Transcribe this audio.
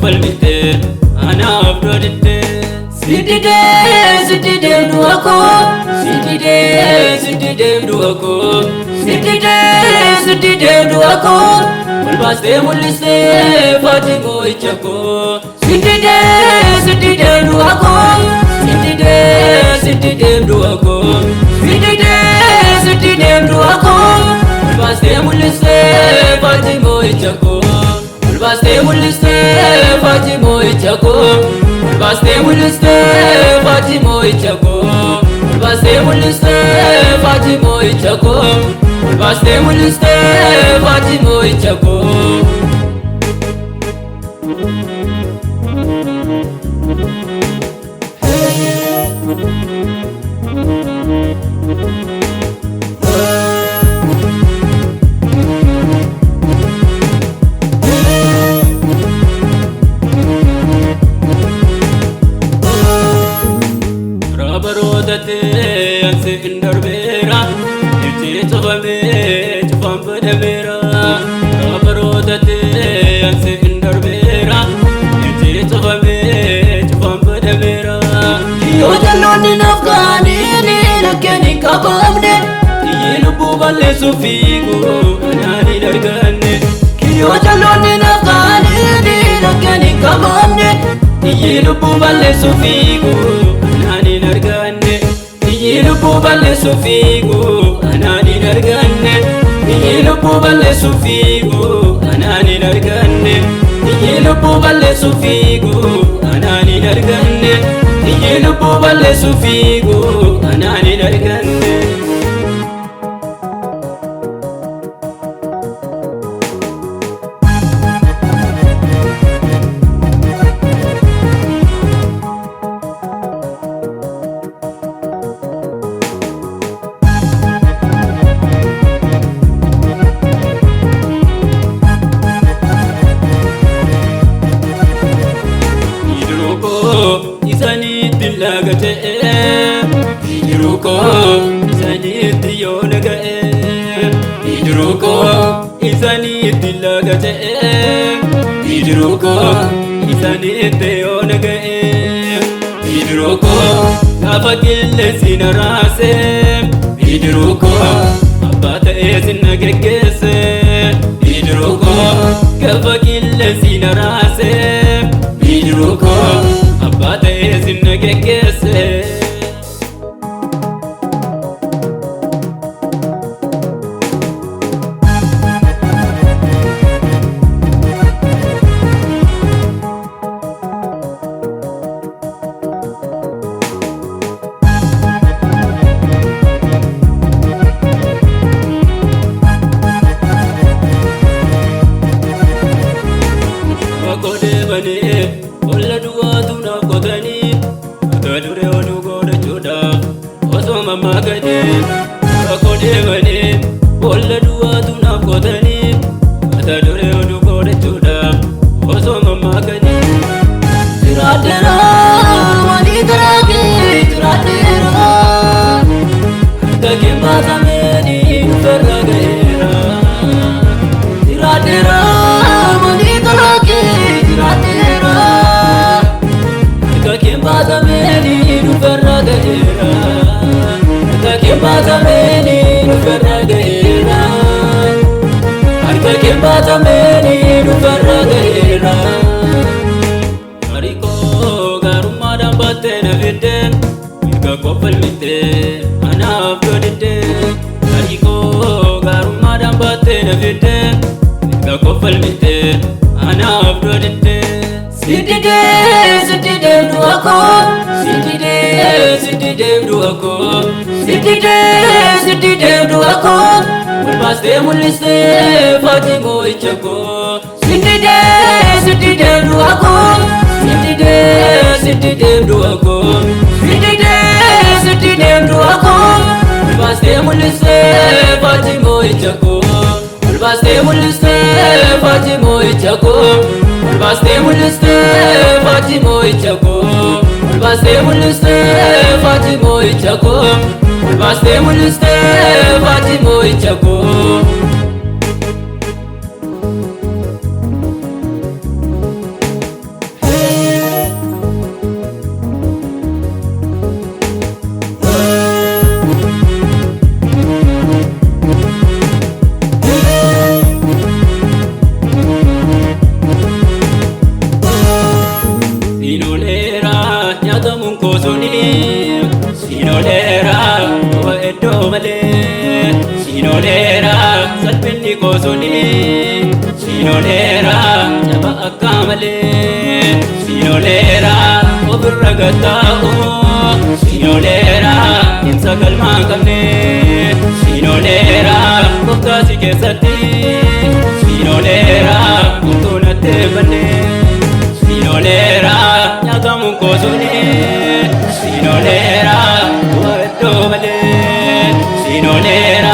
falmittee anaaf dodiddee. Siddidee siddidee du'a koo Siddidee siddidee du'a koo siddidee siddidee du'a koo ol baastee mul'istee faati moo'icha koo. Siddidee siddidee du'a koo Siddidee siddidee du'a koo siddidee siddidee du'a koo ol baastee mul'istee faati moo'icha koo. Ol baastee mul'istee faati moo'icha koo. Ol baastee mul'istee faati moo'icha koo. Ol baastee mul'istee faati moo'icha koo. Ol baastee mul'istee faati moo'icha koo. Rabaroota ta'e ansi hin darbeera, ibsi cufamee cufaan badameera. Rabaroota ta'e ansi hin darbeera, ibsi cufamee cufaan badameera. Yoo jalloonni naaf kaaniini lakkeen hin qabamne Iyyi lubbuu balleessuuf fiigu anaan hin arganne. Yoo jalloonni naaf kaaniini lakkeen hin qabamne Iyyi lubbuu balleessuuf fiigu anaan hin arganne. Iyyi lubbuu balleessuuf fiigu anaan hin arganne. Iyyi lubbuu balleessuuf fiigu anaan hin arganne. Iyyi lubbuu balleessuuf fiigu anaan hin arganne. Iyyi lubbuu balleessuuf fiigu anaan hin arganne. Bidiruu koo isaniitti laga ta'e bidiruu koo isaniitti yoo naga'e bidiruu koo isaniitti laga ta'e bidiruu koo isaniitti yoo naga'e bidiruu koo gaafa qilleensi na raase bidiruu koo abbaa ta'ee sinna geggeesse bidiruu koo gaafa qilleensi na raase bidiruu koo abbaa ta'ee sinna geggeesse. Rakkoo deemanii olla duwwaatu naaf qotanii mata duree oduu godhachuudhaaf osoo mammaakanii. Rakkoo deemanii olla duwwaatu naaf qotanii mata duree oduu godhachuudhaaf osoo mammaakanii. Jiraadheera walii karaa kee jiraadheera Harka kee baatamee dhufarra ga'eera. Jiraadheera walii karaa kee jiraadheera Harka kee baatamee dhufarra ga'eera. Harka kee baatamee dhufarra ga'eera. Harka kee baatamee dhufarra ga'eera. Harikoo gaarummaadhaan baattee na fiddee mirga koo falmittee anaaf dodiddee. Harikoo gaarummaadhaan baattee na fiddee mirga koo falmittee anaaf dodiddee. Siddidee siddidee du'a koo Siddidee siddidee du'a koo siddidee siddidee du'a koo ol baastee mul'istee faati moo'icha koo. Siddidee siddidee du'a koo Siddidee siddidee du'a koo siddidee siddidee du'a koo ol baastee mul'istee faati moo'icha koo. Ol baastee mul'istee faati moo'icha koo. Ol baastee mul'istee faati moo'icha koo. Ol baastee mul'istee faati moo'icha koo. Ol baastee mul'istee faati moo'icha koo. Salphinni koo suni siinoleera jaba akka malee. Siinoleera ofirra gattaa'u, siinoleera deemsa galmaa hin qabne. Siinoleera gooftaa si keessatti, siinoleera homtuu natti hin banne. Siinoleera nyaatamuun koo suni, siinoleera bu'aa iddoo malee. Siinoleera.